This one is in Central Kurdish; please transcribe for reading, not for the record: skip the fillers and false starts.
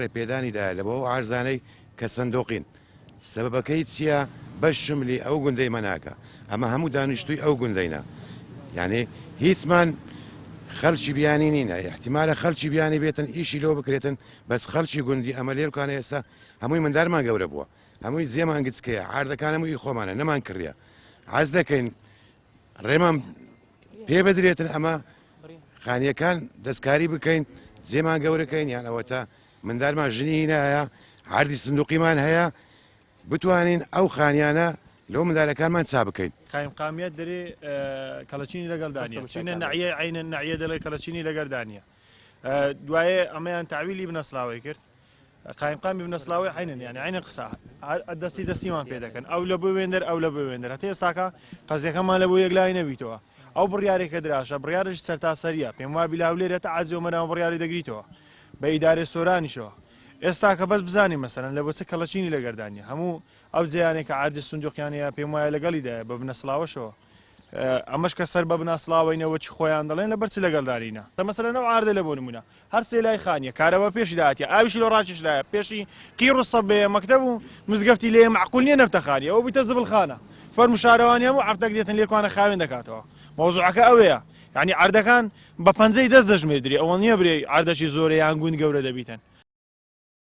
ڕێپێدانی دایە لە بۆ ئەو عارزانەی کە سندوقین سەبەبەکەی چیە بەس شملی ئەو گوندەی مە ناکا ئەمە هەموو دانیشتوی ئەو گوندەینە یانی هیچمان خەلکی بیانی نینە احتیمالە خەلکی بیانی بێتن ئیشی لۆ بکرێتن بەس خەلکی گوندی ئەمە لێرکانە ئێستا هەمووی مندارمان گەورە بووە هەمووی جێمان گچکەیە عاردەکان هەمووی خۆمانە نەمان کڕیە عەز دەکەین ڕێمان پێ بدرێتن ئەمە خانیەکان دەستکاری بکەین جێمان گەورەکەین یان ئەوەتا مندارمان ژنی هینایە عردی سندوقیمان هەیە بتوانین ئەو خانیانە لەو مندارەکانمان چا بکەین. قایمقامیەت دەرێ کەڵەچینی لەگەڵ دانیە چینە نەعیە عینە نەعیە دەڵێ کەڵەچینی لەگەر دانیە دوایێ ئەمەیان تاویلی بنەسلاوەی کرد قایمقامی بنەسلاوەی عینن یعنی عینە قسە دەستی دەستیمان پێ دەکەن ئەو لە بۆ وێندەر ئەو لە بۆ وێندەر هەتێ ئێستاکە قەزیەکەمان لە بۆ یەکلای نەبیتەوە ئەو بڕیارێک کە دراشە بڕیارش سەرتاسەریە پێم وابی لە هەولێرە تا عەزیۆ مەرام بڕیاری دەگریتەوە بە ئیدارێ سۆرانیشەوە ئێستا کە بەس بزانین مەسەرەن لە بۆ چ کەڵەچینی لەگەردانە هەموو ئەو جیانێک کە عادی سندوقیانەیە پێم وایە لەگەڵیدایە بە بنەسڵاوەشەوە ئەمەش کە سەر بە بناسڵاوەینەوە چی خۆیان دەڵێن لەبەر چ لەگەڵدارینە مەسەلەن ئەو عاردە لە بۆ نمونە هەر سێ لای خانیە کارەبا پێشی داهاتیە ئاویشی لۆ ڕاکێشرایە پێشی قیڕ و سەبەیە مەکتەب و مزگەفتی لێیە مەعقول نییە نەبتە خانی ئەوە بیتە زبڵخانە فەرموو شارەوانی هەموو عەفتەک دێتن لێکوانە خاوێن دەکاتەوە مەوزوعەکە ئەوەیە یعنی عەردەکان بە پەنجەی دەست دەژمێردرێ ئەوە نییە برێ عەردەکی زۆرە یان گوند گەورە دەبیتن.